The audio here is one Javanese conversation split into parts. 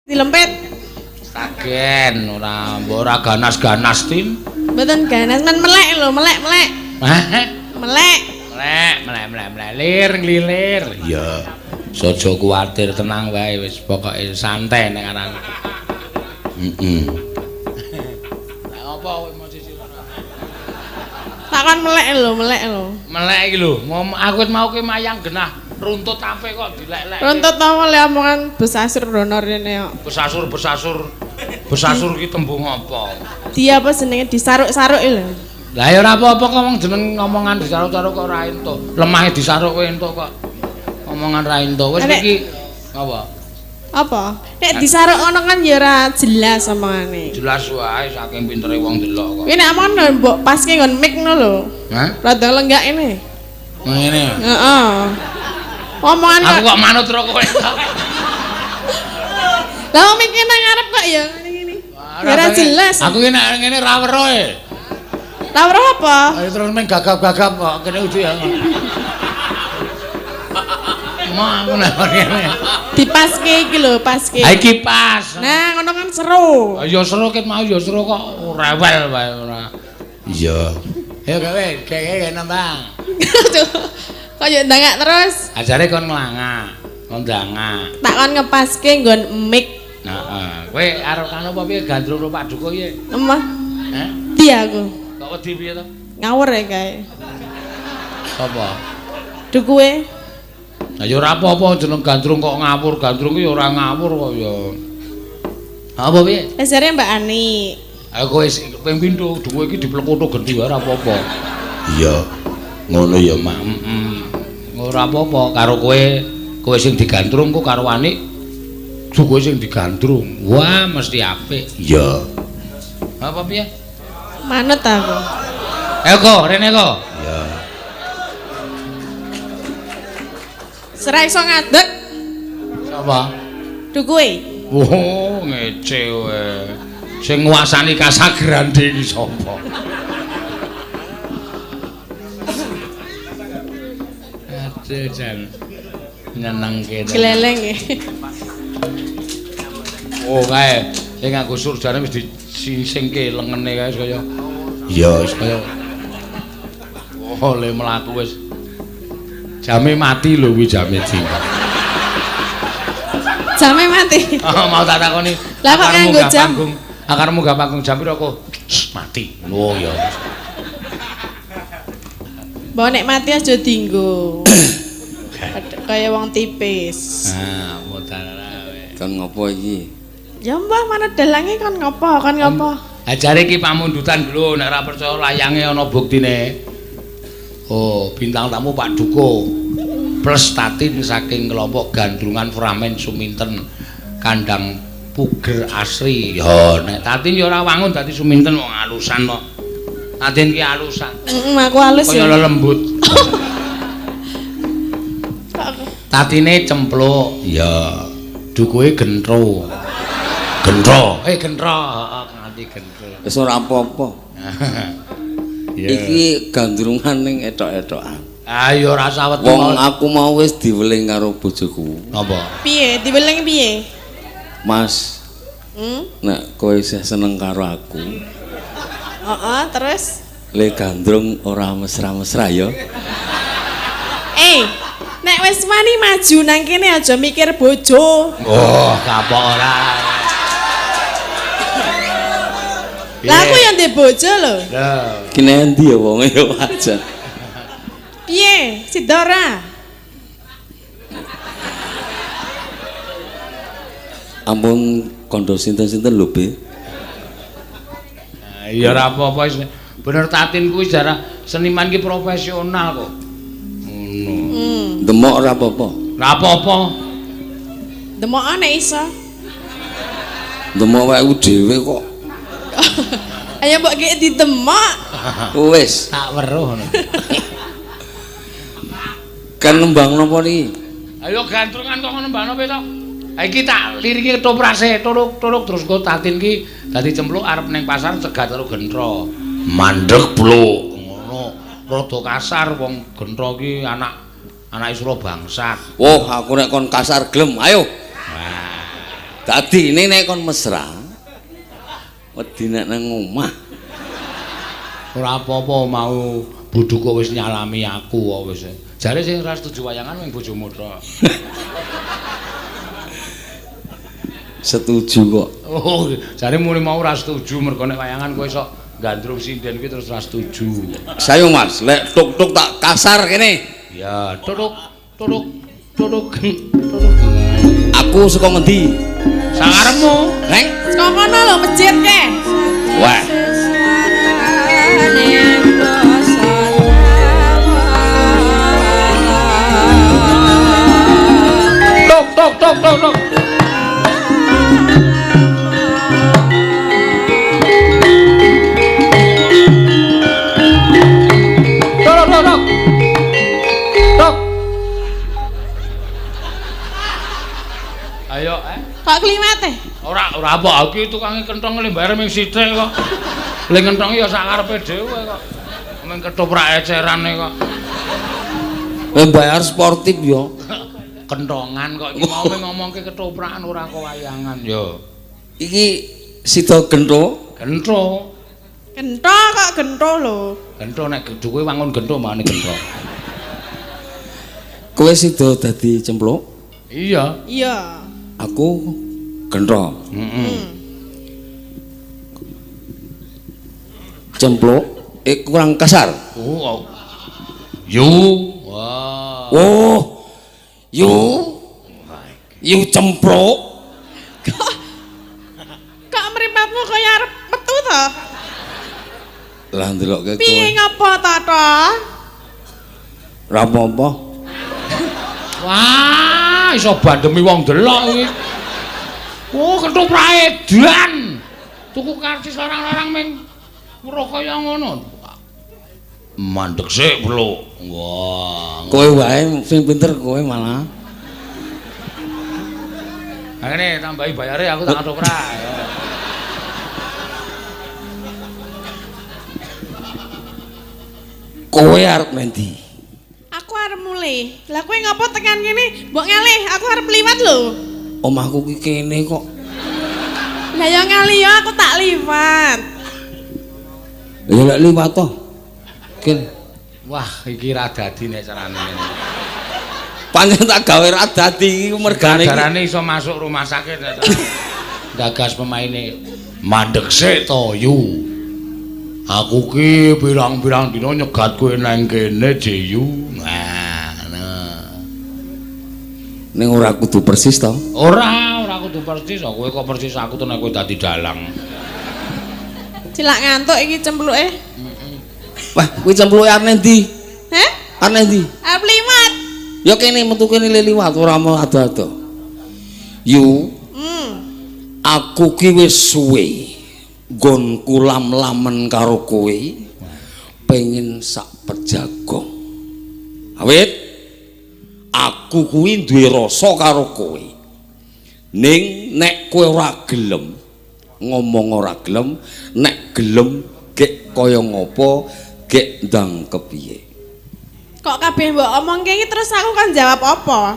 Dilempit. Tagen ora mbok ora ganas-ganas tin. Mboten ganas men melek lho, melek-melek. Hah? Melek. Melek, melek, melek, melek, lir nglilir. Iya. Aja kuwatir, tenang wae wis pokoke santai nek aran. Heeh. Lah apa kowe mau sisi ora? Takon melek lho, melek lho. Melek iki lho, aku wis mau ki mayang genah runtut tape kok dilek-lek. Runtut apa le omongan besasur rono rene kok. Besasur, besasur. Besasur ki tembung apa? Dia apa jenenge disaruk-saruk lho. Lah ya ora apa-apa kok wong jeneng ngomongan disaruk-saruk kok ora entuk. Lemahe disaruk kowe entuk kok. Omongan ra entuk. Wis iki apa? Apa? Nek disaruk ngono kan ya ora jelas omongane. Jelas wae saking pintere wong delok kok. Kuwi nek omongan mbok paske nggon mic ngono lho. Hah? Rada lenggak ini. Ngene. Heeh. Omongan aku kok manut ro kowe. Lah mic nang ngarep kok ya ngene-ngene. Ya ora jelas. Aku ki nek ngene ra weruh e. Ra weruh apa? Ayo terus meng gagap-gagap kok kene udu ya. Mau aku nek ngene. Dipaske iki lho, paske. Ha iki pas. Nah, ngono kan seru. Ya seru ket mau ya seru kok rewel wae ora. Iya. Ayo gawe, gawe nembang. Kok yo ndangak terus. Ajare kon nglangak, kon ndangak. Tak kon ngepaske nggon mic. Heeh. Kowe arep kanu apa piye gandrung karo Pak Duko piye? Emah. Heh? Di aku. Kok wedi piye to? Ngawur ya kae. Sapa? Dukuwe. Lah ya ora apa-apa jeneng gandrung kok ngawur, gandrung ki ya ora ngawur kok ya. Apa piye? Ajare Mbak Ani. Ayo kowe ping pindho duwe iki diplekutho gendhi wae ora apa-apa. Iya. Ngono ya, Mak. Heeh. Ora apa-apa karo kowe, kowe sing digandrung kok karo Anik kowe sing digandrung. Wah, mesti apik. Iya. Apa piye? Manut aku. Ayo kok, rene kok. Iya. Ora iso ngadeg. Sapa? Dukuwe. Oh, ngece kowe. Sing nguasani Casagrande iki sapa? Aduh, jan nyenengke. Gleleng e. Oh, kae sing nganggo surjane wis disingsingke lengene kae kaya. Iya, wis kaya. Oh, le mlaku wis. Jame mati lho kuwi jame jingkok. Jame mati. Oh, mau tak takoni. Lah kok nganggo jam? Akar munggah panggung jam piro kok? Mati. Oh ya. Mbok nek mati aja dienggo. Kaya wong tipis. Ah, mutarara kowe. Kon ngopo iki? Ya mbah mana dalange kon ngopo? Kon ngopo? Ajare iki pamundutan lho nek ora percaya layange ana buktine. Oh, bintang tamu Pak Duko plus Tatin saking kelompok Gandrungan Framen Suminten Kandang Puger Asri. Ya nek Tatin ya ora wangun dadi Suminten wong alusan kok. Tatin ki alusan. Heeh, aku alus kaya lelembut. Tatine cempluk. Ya, dukuhe gentro. Gentro. Gentro, heeh, nganti gentro. Wis ora apa-apa. Yeah. Iki gandrungan ning etok-etokan. Ayo rasa wedi. Wong aku mau wis diweling karo bojoku. Napa? Piye? Diweling piye? Mas. Nek kowe isih seneng karo aku. Heeh, terus le gandrung ora mesra-mesra ya. Nek wis wani maju nang kene aja mikir bojo. Oh, kapok ora. Lah aku yang ndek bojo lho. Lah, kene endi ya wonge ya wajan. Piye? Sida ora? Ampun kandha sinten-sinten lho, Be. Ya ora apa-apa wis. Bener Tatin kuwi jarah seniman ki profesional kok. Ngono. Demok ora apa-apa. Ora apa-apa. Demok nek iso. Demok awakku dhewe kok. Ayo mbok gek didemok. Wis, tak weruh ngono. Kan nembang napa niki? Ayo gandrungan kok nembang napa to? Ha iki tak liriki ketoprase, turuk-turuk terus kok Tatin ki dadi cempluk arep ning pasar cegat karo Gentro. Mandeg bluk ngono. Rada kasar wong Gentro ki anak anake Sura Bangsat. Wah, aku nek kon kasar gelem. Ayo. Wah. Dadine nek kon mesra wedi nek nang omah. Ora apa-apa mau Buduko wis nyalami aku kok wis. Jare sing ora setuju wayangan mung bojomu tok. Setuju kok. Oh, jare muni mau ora setuju mergo nek wayangan kowe sok gandrung sinden kuwi terus ora setuju. Sayo Mas, lek tuk-tuk tak kasar kene. Ya, tutuk tutuk tutuk tutuk. Aku saka ngendi? Sakarepmu. Neng? Saka kono lho masjid ke. Wah. Tuk tuk tuk tuk tuk. Tuk tuk tuk. Tuk. Ayo, Kok kliwat e? Ora, ora apa, iki tukange kenthong le bayar ming sithik kok. Le kenthong ya sak karepe dhewe kok. Ming ketoprak ecerane kok. Kowe bayar sportif yo. Kenthongan kok iki mau ngomongke ketoprakan ora kok wayangan yo. Iki sida gentho. Gentho. Gentho kok gentho lho. Gentho nek kowe wangun gentho mane gentho. Kowe sida dadi cempluk? Iya. Iya. Aku gentho. Heeh. Cempluk kurang kasar. Oh. Yu. Wah. Oh. Yu. Yu cempluk. Kok mripatmu kaya arep metu to? Lah ndelokke kowe. Piye ngopo to, to? Ora apa-apa. Wah, iso bandemi wong delok kuwi. Oh, ketoprak edan. Tuku karcis larang-larang ming weruh kaya ngono. Mandek sik, Bro. Wah. Kowe wae sing pinter kowe malah. Ha ngene tambahi bayare aku tak ketoprak. Kowe arep nendi? Aku arep mulih. Lah kowe ngopo tekan kene? Mbok ngalih, aku arep liwat lho. Omahku ki kene kok. Lah ya ngalih ya aku tak liwat. Ya lek liwat to. Kene. Wah, iki ra dadi nek carane ngene. Pancen tak gawe ra dadi iki mergane iki. Darane iso masuk rumah sakit nek gagas pemaine. Mandek sik to, Yu. Aku ki pirang-pirang dina nyegat kowe nang kene, Yu. Nah, nah. Ning ora kudu persis to? Ora, ora kudu persis. Kowe kok persis aku to nek kowe dadi dalang. Cilak ngantuk iki cempluke. Wah, kuwi cempluke arep endi? Heh? Arep endi? Arep liwat. Ya kene metu kene liwat ora mau ado-ado. Yu. Aku ki wis suwe nggonku lam-lamen karo kowe pengin sak pejagong. Awit aku kuwi duwe rasa karo kowe. Ning nek kowe ora gelem ngomong ora gelem, nek gelem gek kaya ngopo, gek ndang kepiye. Kok kabeh mbok omongke iki terus aku kan jawab apa?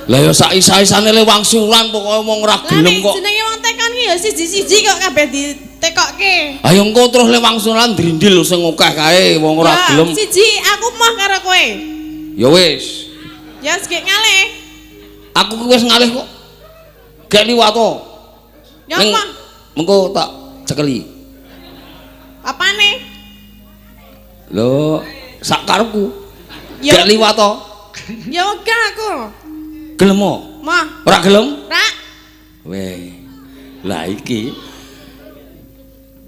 Lah ya sak isa-isane le wangsulan pokoke wong ora gelem kok. Jenenge wong tekon ki ya siji-siji kok kabeh ditekokke. Ayo engko terus le wangsulan drindil sing akeh kae wong ora gelem. Siji aku moh karo kowe. Ya wis. Ya sik ngalih. Aku ki wis ngalih kok. Gek liwat to. Ya apa? Mengko tak cekeli. Apane? Lho, sak karepku. Gek liwat to. Ya wegah aku. Gelem o? Moh. Ora gelem? Ora. Weh. Lah iki.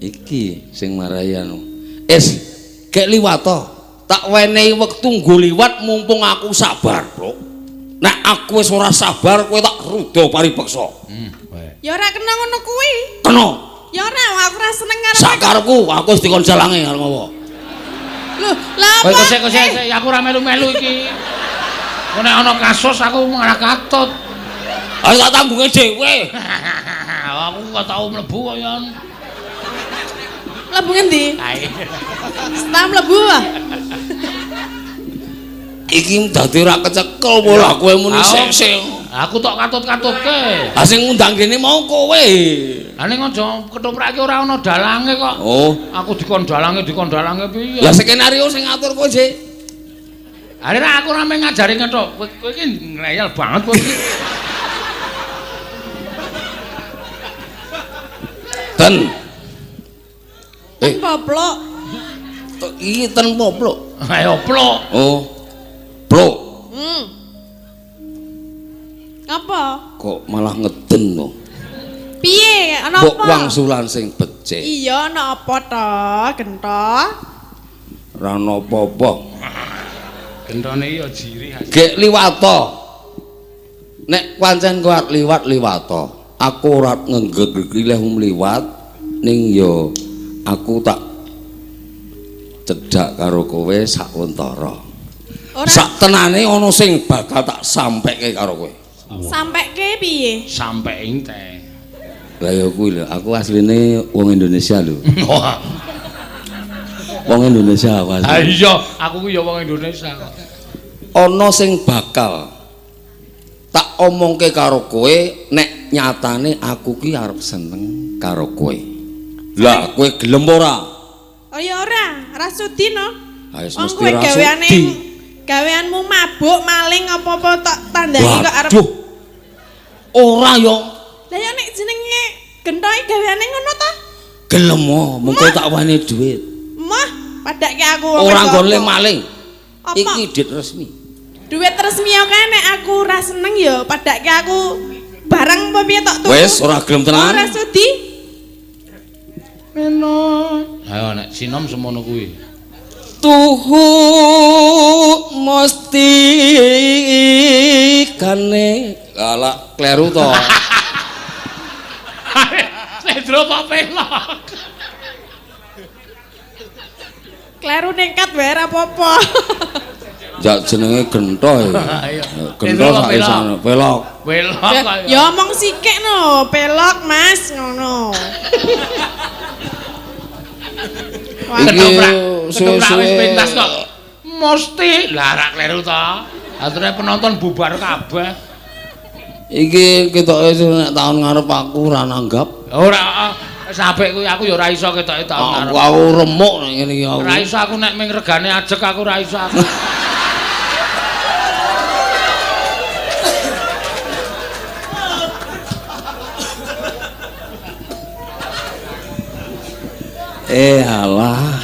Iki sing marai anu. Es, gek liwat to. Tak wenehi wektu nggo liwat mumpung aku sabar, Bro. Nek aku wis ora sabar kowe tak ruda paripeksa. Ya ora kena ngono kuwi. Kena. Ya ora, aku ora seneng karo sak karepku, aku wis dikon jalange arep ngopo. Lho, lah apa? Kowe sik, aku ora melu-melu iki. Nek ana kasus aku malah katut. Ayo tak tanggunge dhewe. Aku kok tau mlebu kaya. Mlebu ngendi? Kae. Setah mlebu ah. Iki dadi ora kecekel pola kowe muni sik-sik. Aku tok katut-katutke. Lah sing ngundang kene mau kowe. Lah ning aja ketoprak iki ora ana dalange kok. Oh, aku dikon dalange piye? Lah skenario sing ngatur kowe, Sik. Are aku ora mung ngajari ngethok. Kowe iki ngleyel banget kowe iki. Ten. Ten poplok. Iki ten poplok. Ayo plok. Oh. Plok. Apa? Kok malah ngeden to? Piye? Ana apa? Mbok wangsulan sing becik. Iya, ana apa to, Gento? Ora ana apa-apa. Gentone ya jirih. Gek liwato. Nek pancen kowe arep liwat liwato. Aku ora ngenggeg leh liwat ning ya aku tak cedhak karo kowe sakwentara. Sak tenane ana sing bakal tak sampeke karo kowe. Sampeke piye? Sampe ente. Lah ya kuwi lho, aku asline wong Indonesia lho. Wong Indonesia aku asline. Ha iya, aku kuwi ya wong Indonesia kok. Ana sing bakal tak omongke karo kowe nek nyatane aku ki arep seneng karo kowe. Lah kowe gelem ora? Oh ya ora, ora sudi no. Ha wis mesti ora sudi. Gaweanmu mabuk, maling apa-apa tok tandani kok arep. Waduh. Ora yo. Lah ya nek jenenge gentoke gaweane ngono ta? Gelem oh, mengko tak wani dhuwit. Mah, padake aku wong. Ora nggone maling. Iki duit resmi. Duit resmi yo kae nek aku ora seneng yo padake aku barang apa piye tok tuku. Wis ora gelem tenan. Ora sudi. Meno. Ayo nek sinom semono kuwi. Tuhu mesti kane. Ala kleru to. Slendro kok pelok. Kleru nengkat wae ora apa-apa. Jak jenenge gento ya. Gento sak isane pelok. Pelok kok. Ya omong sikik no, pelok Mas ngono. Iki ketoprak wis pentas kok. Mesti lah ra kleru to. Aturane penonton bubar kabeh. Iki ketoke nek taun ngarep aku ora nanggap. Ora, wis apik kuwi aku ya ora iso ketoke taun ngarep. Aku remuk nek ngene iki aku. Ora iso aku nek ming regane ajeg aku ora iso aku. Eh alah.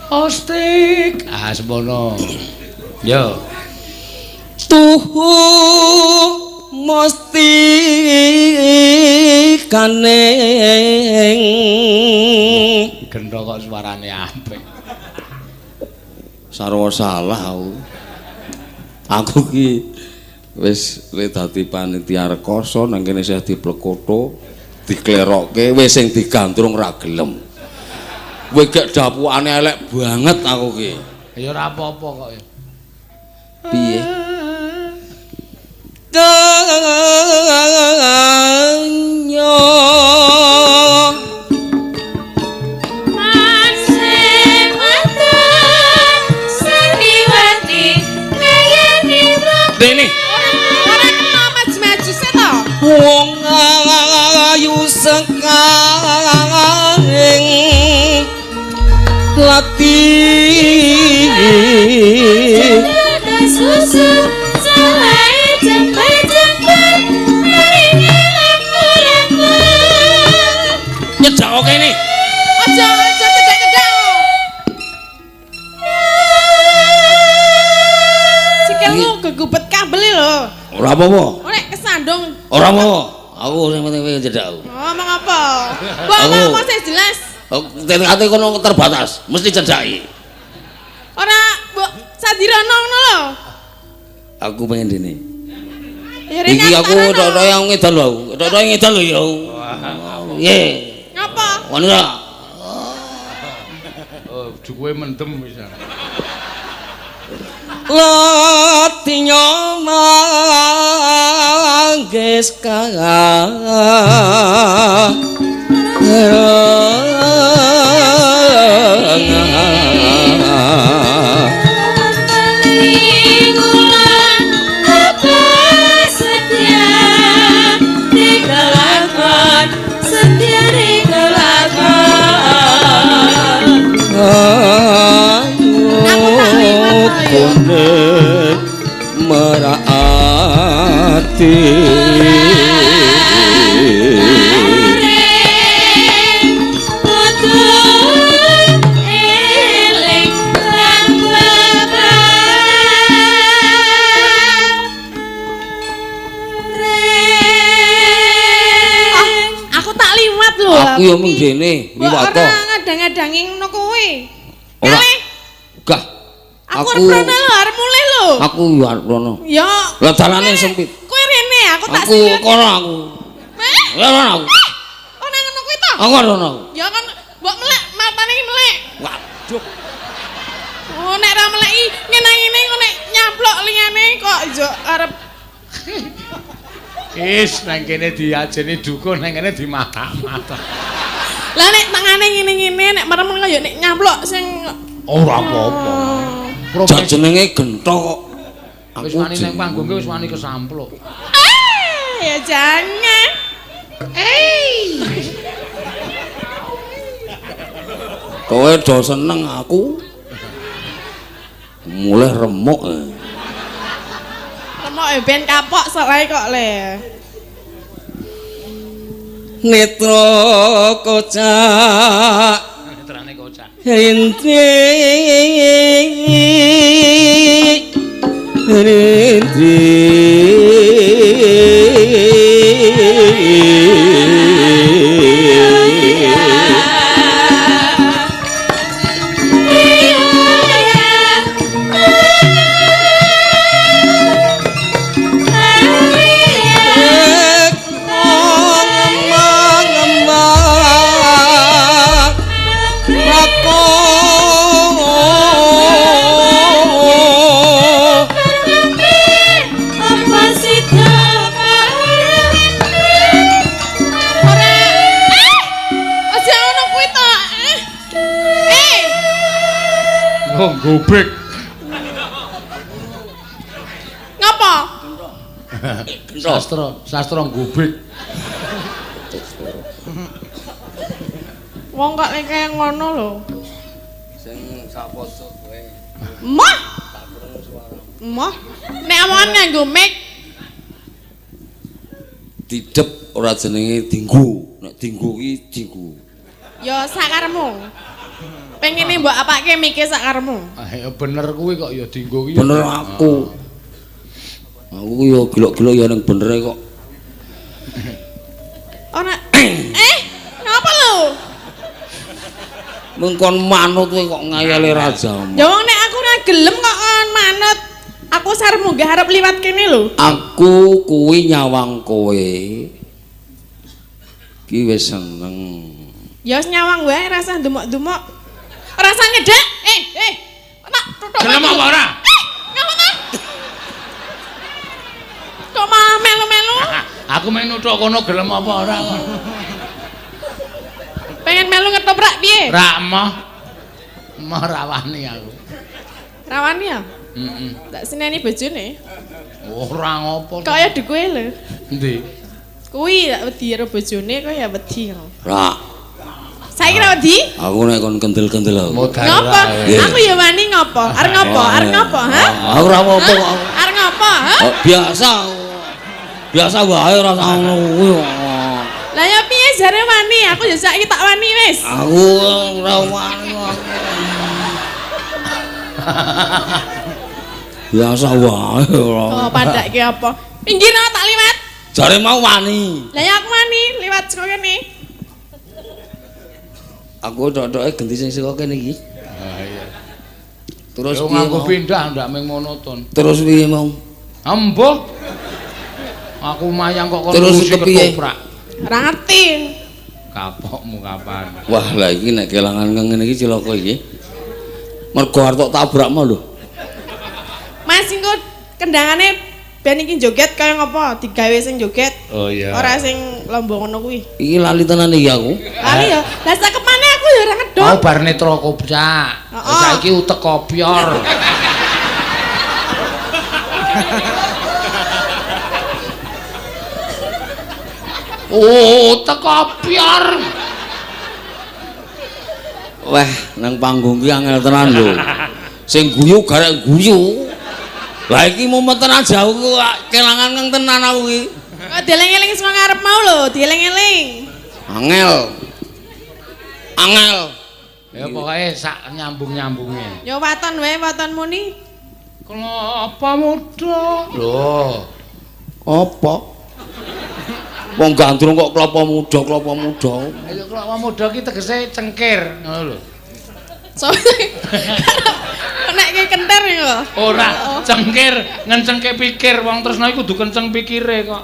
Ostik. Ah semono. Yo. Tuhu mesti kaneng. Gento kok suarane apik. Sarwa salah aku. Aku ki wis le dadi panitia rekoso nang kene isih diplekoto, diklerokke wis sing digandrung ra gelem. Kowe gek dapukane elek banget aku ki. Ya ora apa-apa kok ya. Piye? Kanyo Dene ora kena maju-maju sik to. Wong ayu sekaring lati susu sawahe jember-jember maringe laku-laku. Nyedak kene. Aja aja cedhak-cedhak. Sikilmu gegubet kabel lho. Ora apa-apa. Nek kesandung. Ora apa-apa. Aku sing penting kowe cedhak aku. Ngomong apa? Mbok ngomong sing jelas. Tekate kono terbatas, mesti cedhaki. Ora mbok sadirono ngono lho. Aku pengen dene. Iki aku tok-tok yang ngedol lho aku. Tok-tok ngedol lho ya. Piye? Ngapa? Ngono ta? Oh, jukuwe mendem wis. Latinya manggis kang. lho. Aku ya mung dene wiwato. Ora ngadang-adangi ngono kuwi. Ora. Gah. Aku arep rono lho, arep mulih lho. Aku yo arep rono. Ya. Lah dalane sempit. Kowe rene, aku tak Aku kono aku. Lah rono aku. Oh nang ngono kuwi to? Aku rono aku. Ya kan mbok melek, matane iki melek. Waduh. Oh nek ra meleki ngene-ngene kok nek nyamplok liyane kok yo arep Is nang kene diajeni dukun nang kene dimatak-matak. Lah nek tangane ngene-ngene nek merem kaya nek nyamplok sing ora apa-apa. Jan jenenge gentho kok. Wis wani nang panggung ki wis wani kesampluk. Ya jangan. Kowe do seneng aku. Mulih remuk. Remuk ben kapok soalé kok le. Netra kocak. Netrane kocak. Rintri rintri Gobek. Ngapa? Sastra gobek. Wong kok nek kaya ngono lho. Sing sapojok kowe. Moh. Tak krungu suaramu. Moh. Nek omongan nganggo mic. Didep ora jenenge dinggo. Nek dinggo ki dinggo. Ya sakaremu. Pengene mbok apake mike sakaremu. Ah ya bener kuwi kok ya dinggo ki. Bener aku. Aku ya gelok-gelok ya ning benere kok. Ora. Ngapa lho? Mengkon manut kowe kok ngayale raja. Ya wong nek aku ora gelem kok kon manut. Aku sarep munggah arep liwat kene lho. Aku kuwi nyawang kowe. Ki wis seneng. Ya wis nyawang wae rasah ndumok-ndumok. Rasa nyedek. Tak tutuk. Gelem apa ora? Ngapa ta? Kok malah melu-melu? Aku main nuthuk kono gelem apa ora? Pengen melu ngetoprak piye? Ra emoh. Emoh rawani aku. Rawani ya? Heeh. Tak seneni bojone. Ora ngopo. Kaya duwe lho. Endi? Kuwi tak wedi karo bojone kok ya wedi. Ra. Saiki ra wedi? Aku nek kon kendel-kendel aku. Ngopo? Aku ya wani ngopo? Arep ngopo? Arep ngopo, ha? Aku ora apa-apa kok. Arep ngopo, ha? Biasa. Biasa wae ora usah ngono kuwi. Lah ya piye jare wani? Aku ya saiki tak wani wis. Aku ora wani. Biasa wae ora. Oh, padake apa? Pinggir tak liwat. Jare mau wani. Lah ya aku wani liwat saka kene. Aku tok-toke genti sing saka kene iki. Ah iya. Terus piye aku pindah ndak mung monoton. Terus piye mau? Embuh. Aku mayang kok kon terus ketoprak. Ora ngerti. Kapokmu kapan? Wah, lah iki nek kelangan ngene iki cilaka iki. Mergo arep tok tabrak mau lho. Mas engko kendangane ben iki joget kaya ngopo? Digawe sing joget. Oh iya. Ora sing lombo ngono kuwi. Iki lali tenan iki aku. Lali ya. Lah sakepane aku ya ora ngedon. Oh bar netra kopcak. Saiki utek kopyor. Oh, utek kopyor. Wah, nang panggung ki angel tenan lho. Sing guyu garek guyu. Lah iki mumet tenan jauh kok kelangan kang tenan aku iki. Kok dieling-eling saka ngarep mau lho, dieling-eling. Angel. Angel. Ya pokoke sak nyambung-nyambunge. Ya waton wae waton muni. Kelapa muda. Lho. Apa? Wong gandrung kok klapa muda, klapa muda. Ayo klapa muda ki tegese cengkir, ngono lho. Nek ki kenter ya. Ora, cengkir, ngencengke pikir wong tresna iku kudu kenceng pikire kok.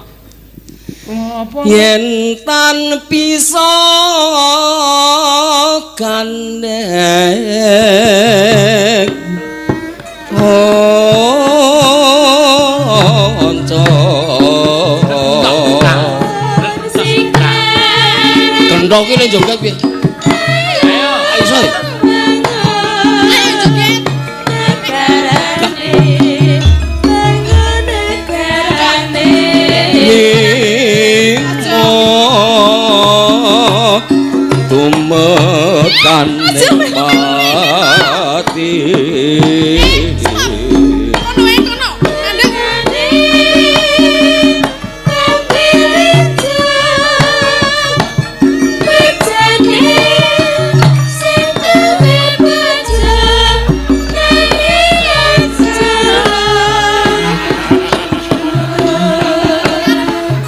Apa? Yen tan bisa gandeng kanca. Kendho ki le joget piye? Ayo, iso. Ayo joget. Tumekan pati.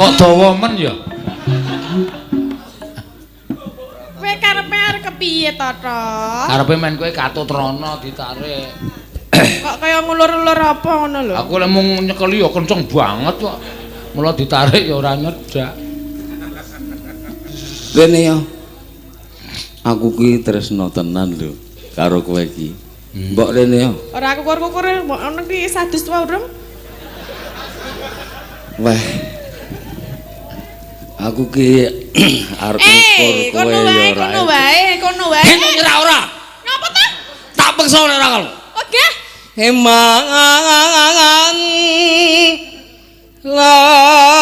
Kok dawa men ya? Kowe karepe arep kepiye to, Tok? Karepe men kowe katut rono ditarik. Kok kaya ngulur-ulur apa ngono lho? Aku lek mung nyekeli ya kenceng banget kok. Mula ditarik ya ora nyedak. Rene ya. Aku ki tresno tenan lho karo kowe iki. Mbok rene ya. Ora kukur-kukur mbok ono ki sadus wae urung. Wah. Aku ki arep ngukur kowe ya ora. Kono wae, kono wae. Hen ora ora. Ngapa ta? Tak peksa nek ora kalau. Oke. Eman lamo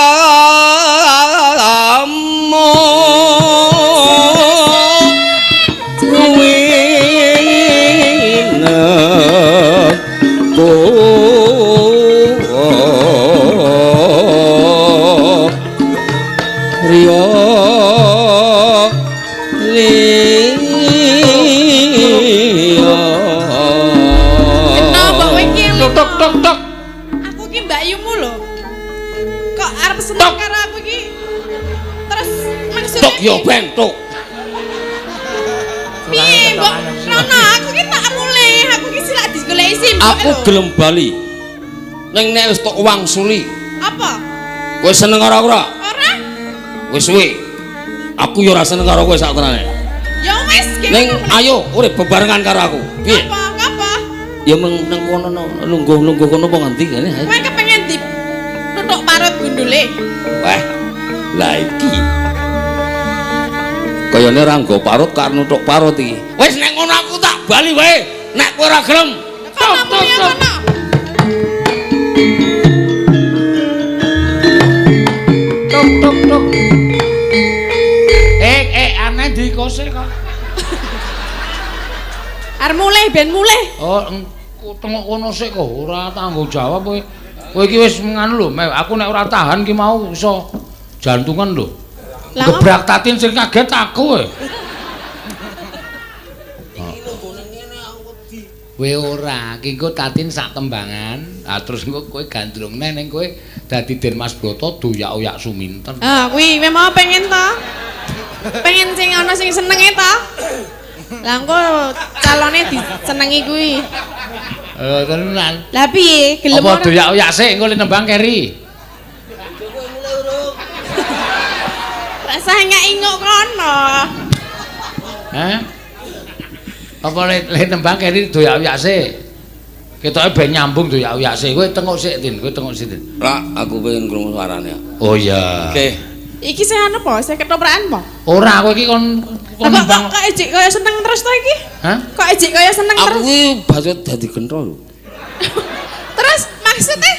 yo bentuk. Piye mbok Rono aku ki tak mulih, aku ki silak digoleki simbok. Aku gelem bali. Ning nek wis tok wangsuli. Apa? Kowe seneng ora ora? Ora. Wis suwe. Aku yo ora seneng karo kowe sak tenane. Ya wis, ning ayo urip bebarengan karo aku. Piye? Apa? Ngapa? Ya meng nang kono lungguh-lungguh kono apa ngendi kene? Kowe kepengen di tutuk parut gundule. Wah. Lah iki. Kayane ora nggo parut karo nuthuk parut iki. Wis nek ngono aku tak bali wae. Nek kowe ora gelem. Tok tok tok. Tok tok tok. Aneh dikose kok. Arep mulih ben mulih. Oh, tengok kono sik kok ora tanggung jawab kowe. Kowe iki wis nganu lho, aku nek ora tahan ki mau iso jantungan lho. Gebrak Tatin sing kaget aku kowe. Iki lho nggone ngene aku wedi. Kowe ora, ki engko Tatin sak tembangan, ah terus engko kowe gandrung neh ning kowe dadi Den Mas Broto doyak-oyak suminten. Ah, kuwi memang pengen to. Pengen sing ana sing senenge to. Lah engko calone disenengi kuwi. Eh, tenan. Lah piye? Gelem ora? Apa doyak-oyak sik engko le nembang keri. Rasah ngak-inguk kono. Hah? Apa le nembang keri doyak-oyak sik? Ketoke ben nyambung doyak-oyak sik. Kowe tengok sik, Tin. Kowe tengok sik, Tin. Lah, aku pengen krungu suarane. Oh iya. Oke. Iki sing anu apa? Sing ketoprakan apa? Ora, kowe iki kon nembang. Kok ejek kaya seneng terus to iki? Hah? Kok ejek kaya seneng terus? Aku iki bacot dadi gentro lho. Terus maksudnya?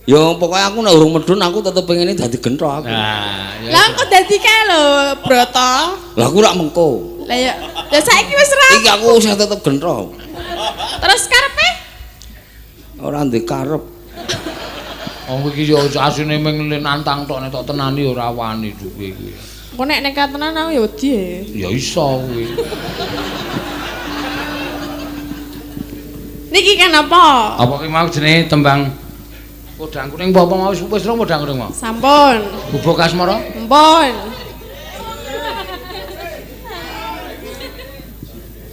Ya pokoknya aku nek urung medun aku tetep pengene dadi gentro aku. Nah, ya. Lah kok dadi kae lho, Broto. Lah aku rak mengko. Lah ya, lah saiki wis ra. Iki aku usah tetep gentro. Terus karepe? Ora ndek karep. Wong iki yo asine mung nantang tok nek tok tenani ora wani duwe kuwi. Engko nek nekat tenan aku ya wedi. Ya iso kuwi. Niki kan apa? Apa ki mau jenenge tembang Podang kuning apa mau wis wis podang kuning mau? Sampun. Gubuk Asmara? Empun.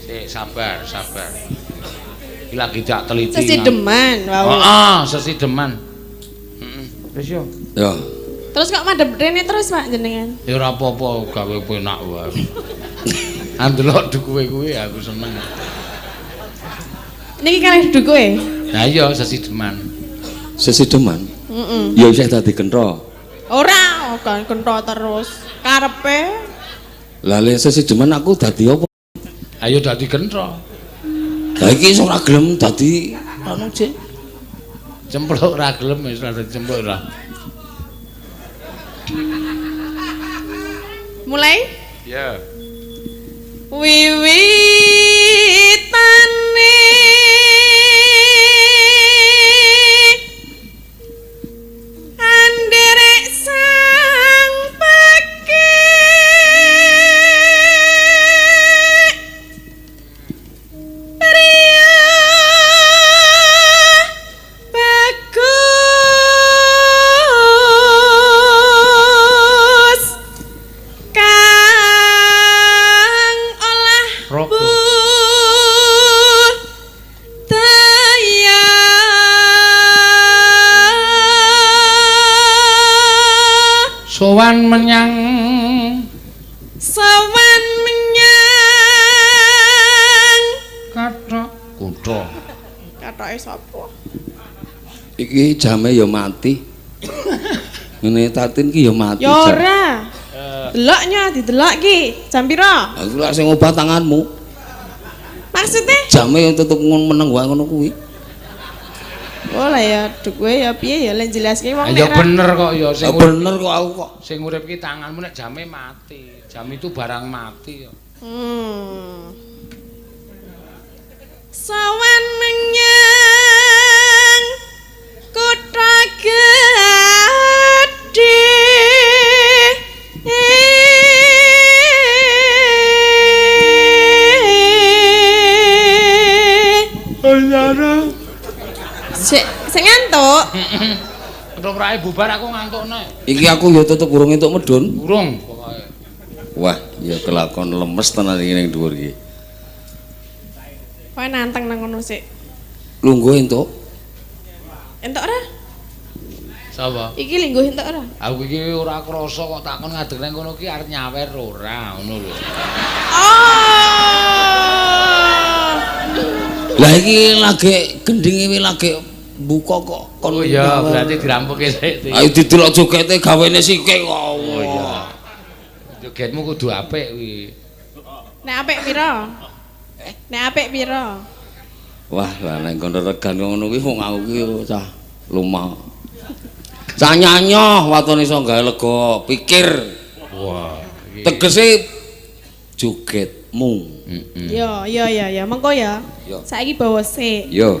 Sik, sabar, sabar. Iki lagi tak teliti. Sesideman, wau. Heeh, sesideman. Heeh. Wis yo. Ya. Terus kok madhep rene terus, Pak, jenengan? Ya ora apa-apa, gawe penak wae. Andelok dukuwe kuwi aku seneng. Niki kalih dukuhe. Lah iya sesideman. Sesideman. Heeh. Ya isih dadi gentha. Ora, kan kentho terus. Karepe Lah lek sesideman aku dadi apa? Ayo dadi gentha. Lah iki iso ora gelem dadi anu Cik. Cempluk ora gelem wis ora dadi cempluk ora. Mulai Iya. Wiwitane anderek sang pekik priya bagus kang olah Roko. budaya. Sowan menyang Sowan menyang kathok kutha. Kathoke sapa? Iki jame ya mati. Ngene Tatin ki ya mati. Ya Jam. ora. Deloknya didelok ki. Jam pira? Aku lak sing obah tanganmu. Maksudnya? Jame yang tetep meneng wae ngono kuwi. Oh lah ya duwe ya piye ya lek jelaske wong Ya nek ra- bener kok ya sing Lah bener kok aku kok. sing urip ki tanganmu nek jame mati. Jam itu barang mati kok. Sowan menyang kutha gedhe. Sik, sik ngantuk. Ketoprake bubar aku ngantuk nek. Iki aku ya tetep urung entuk medun. Urung pokoke. Wah, ya kelakon lemes tenan iki ning dhuwur iki. Kowe nantang nang ngono sik. Lungguh entuk. Entuk ora? Sapa? Iki lingguh entuk ora? Aku iki ora krasa kok takon ngadeg nang kono ki arep nyawer ora ngono lho. Oh. Lah iki lagi gendinge wi lagi buka kok kon. Oh iya, berarti dirampuke sik. Ayo didelok jogete gawene sike kok. Oh iya. Jogetmu kudu apik kuwi. Nek apik pira? Nek apik pira? Wah, lah nek kono regan ngono kuwi wong aku ki cah lumah. Cah nyanyoh watone iso gawe lega pikir. Wah, iki. Tegese jogetmu. Heeh. Yo yo yo yo mengko ya. Yo. Saiki bawa sik. Yo.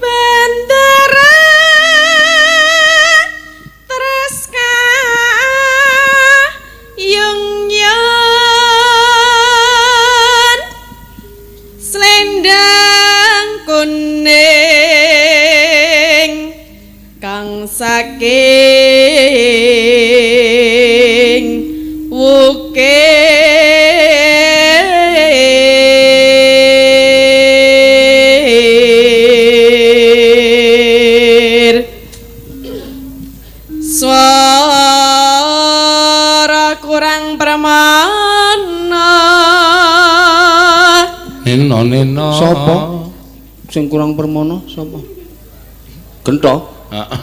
Bendera terus kayung yon selendang kuning kang saking wukir suara kurang permana. Neno neno. Sapa? Sing kurang permono sapa? Gentho. Heeh.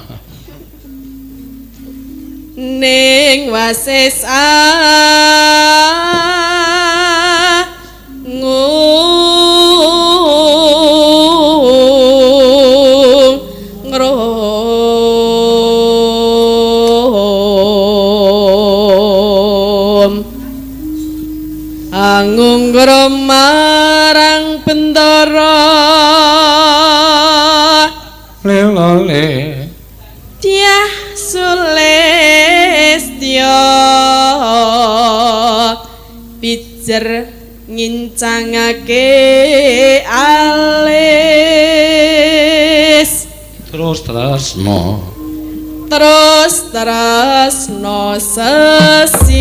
Ning wasis angung ngrom angung ngrom marang bendara Lelole. Dyah Sulistya pijer ngincangake alis. Terus tresno. Terus tresno sesideman.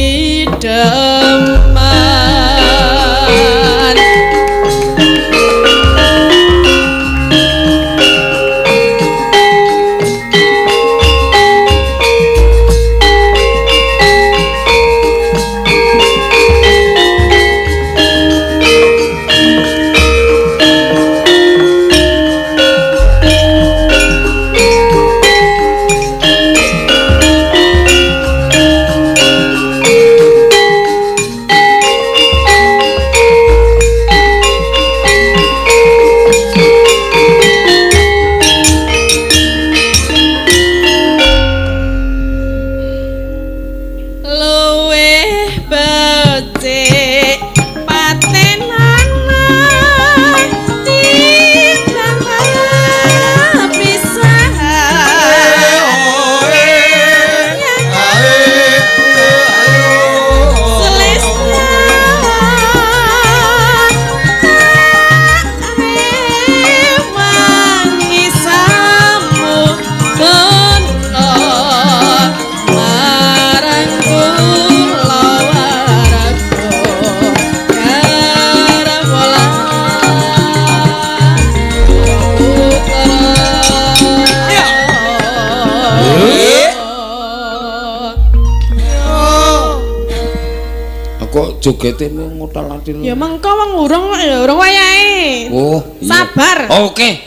Luwih becik patenana timbang pisahan. Kok jogete ngotal-atil. Ya mengko wong urung kok ya urung wayahe. Oh, iya. Sabar. Oke.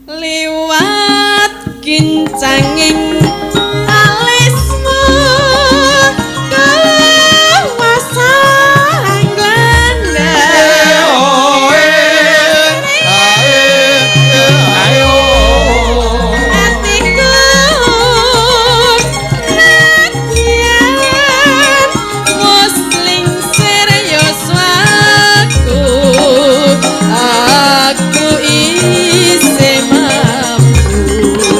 Liwat kincanging alismu kawasang glandang. Atiku nadyan musling serius waku, aku isih mampu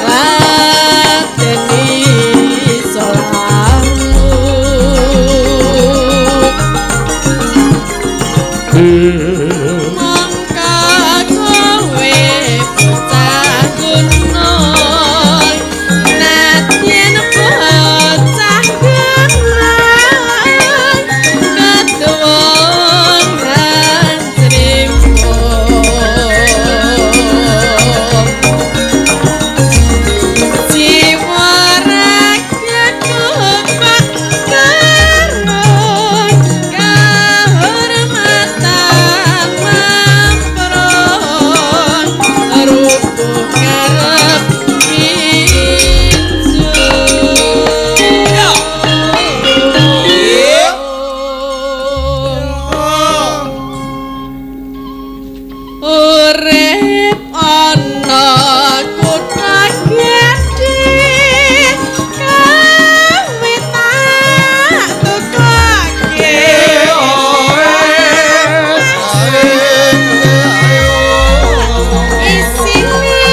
ladeni salahmu. Mongko kowe bocah gunung, nadyan bocah gunung, ketuwung lan trimo. Jiwa rakyatku kok karung kahormatan mamprung rubuh ngarep kinjung. Urip ana kutha gedhe kawe tak tukake. Isine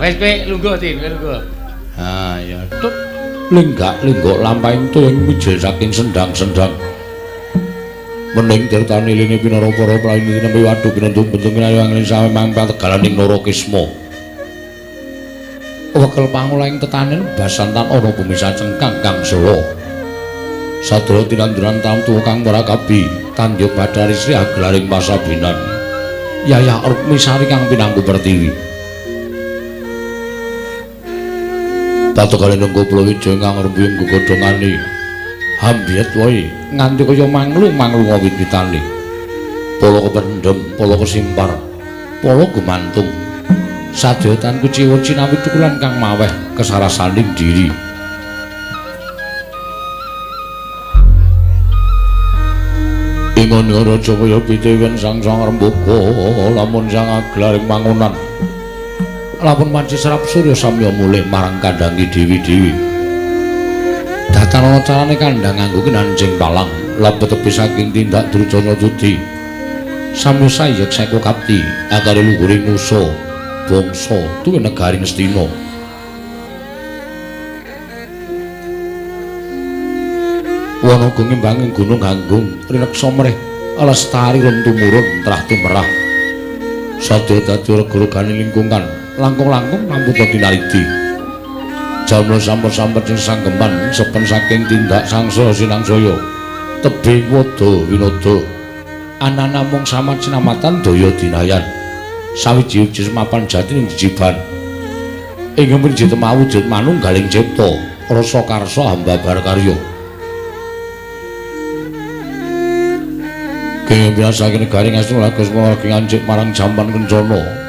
Wis kowe lungguh, Tin, kowe lungguh. Ha ya, tut lenggak-lenggok lampahing toya mijil saking sendang-sendang. Mening tirtane line pinara para playune nembe waduk pinentung bentung kinayu angin sawe mangpa tegalaning Narakisma. Wekel pangolahing tetanen basantan ana bumi sacengkang kang sela. Sadaya tinanduran tamtu kang marakabi tandya badari sri agelaring pasabinan. Yayah Rukmisari kang pinangku pertiwi. Pategale nenggo Pulawijaya kang rembuyung gegodhongane. Hambiet wae nganti kaya manglung-manglung wit-witane. Pala kependhem, pala kesimpar, pala gumantung. Sadaya tan kuciwa cinawi thukulan kang maweh kesarasaning diri. Ingon raja kaya pitiwen sang-sang rembuka lamun sang agelaring mangunan. Lamun manci serap surya samya mulih marang kandhangi dewi-dewi. Datan ana carane kandhang nganggo kinancing palang lebet tepi saking tindak Drujana Dudi. Samya sayek seka kapti akare luhuring nusa bangsa tuwin negari Ngastina. Wana gungembanging gunung Hanggung rineksa mrih lestari run tumurun trah tumerah. Sadya dadi rega-regane lingkungan langkung-langkung namputa tinaridi. Jamla sampet-sampet sing sanggeman sepen saking tindak sangsa sinangsaya tebih wada winada ana namung samat sinamatan daya dinayan sawiji-wiji semapan jati ning jijiban ing mriji temawujud manunggaling cipta rasa karsa hambabar karya. Kenging biasake negari Ngastina Lagas lagi ngancik marang jampan kencana.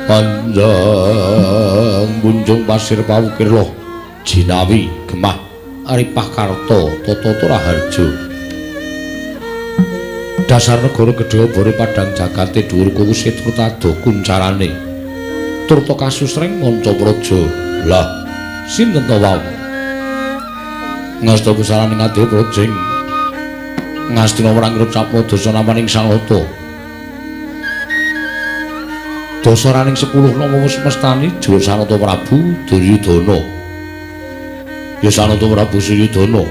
Panjang bunjung pasir pawukir loh jinawi gemah aripah karta tata raharja. Dasar negara gedhe obore padang jagate dhuwur kuwuse turta ado kuncarane. Turta kasusreng manca praja. Lah sinten to wau? Ngasta pusarane ngadhe projeng. Ngastina marang capna dasa namaning Sanata. Dasa raning 10 nama wis mestani jur Sanata Prabu Duryudana. Ya Sanata Prabu Suryudana.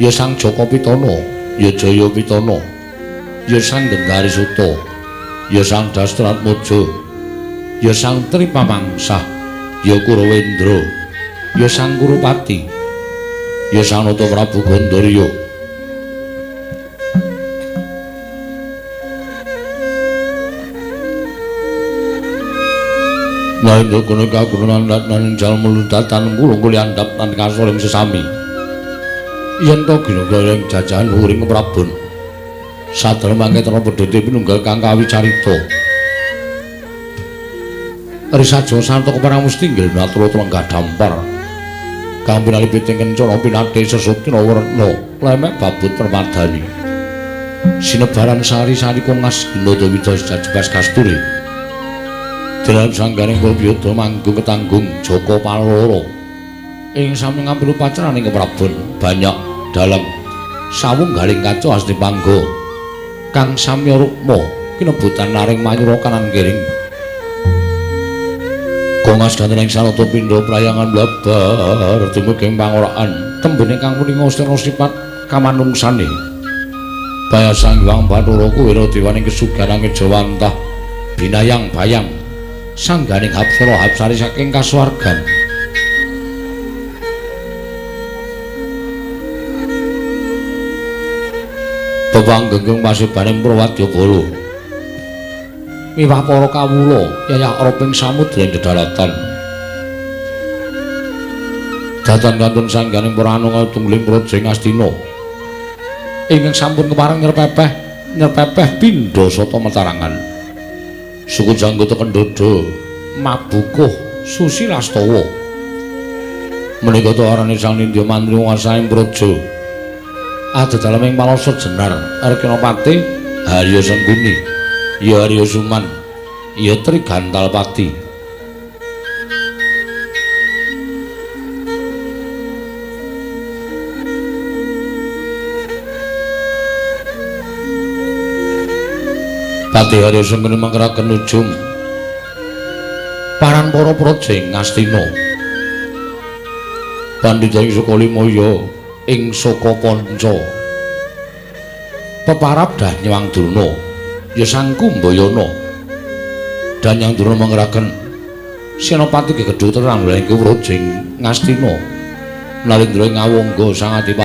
Ya Sang Jaka Pitana, ya Jaya Pitana. Ya Sang Gendari Suta. Ya Sang Dastratmaja. Ya Sang Tripamangsah. Ya Kurawendra. Ya Sang Kurupati. Ya Sanata Prabu Gandarya. Naindra kono kagunan lan jalma lundatan kula kuliandhap lan kasoring sesami. Yen to gina ing jajahan luhuring Prabon. Sadar mangke tena pedhote pinunggal kang kawicarita. Risaja santa keparang mesti nggil natura lenggah dampar. Kang pinali piting kencana pinate sesutina werna lemek babut permadani. Sinebaran sari-sari kongas ginada widya jajebas kasturi. Dalam sanggaring Purbiyada manggung ketanggung Jaka Paloro ing sami ngambil upacaraning Keprabon banyak dalam sawung galing kaca asti pangga kang samya rukma kinebutan naring mayura kanan kiring kongas ganten ing sanata pindha prayangan blabar dumugi pangoraan tembene kang muninga sena sifat kamanungsane baya Sang Hyang Bathara Kuwera dewaning kesuganan Jawantah binayang bayang sangganing hapsara hapsari saking kasuwargan. Pepanggenggung pasibaning Purwadyabala miwah para kawula yayah roping samudra ing dedharatan. Datan kantun sangganing para anunga tungguling praja ing Astina ingkang sampun kepareng nyerpepeh pindha sata metarangan. Suku janggota kendodho mabukuh susilastawa menika to arane Sang Nindya Mantri nguwasaing praja ada dalem ing Palasa Jenar Arkinapati Harya Sengkuni ya Harya Suman ya Trigantalpati. Pati Harya Sengkuni mangkeraken ujung Paran para praja ing Ngastina. Pandhita ing Sukalima ya ing Saka Panca. Peparab Danyang Durna ya Sang Kumbayana. Danyang Durna mangeraken senopati gegedhu terang ing praja ing Ngastina. Nalindra ing Awangga Sang Adipati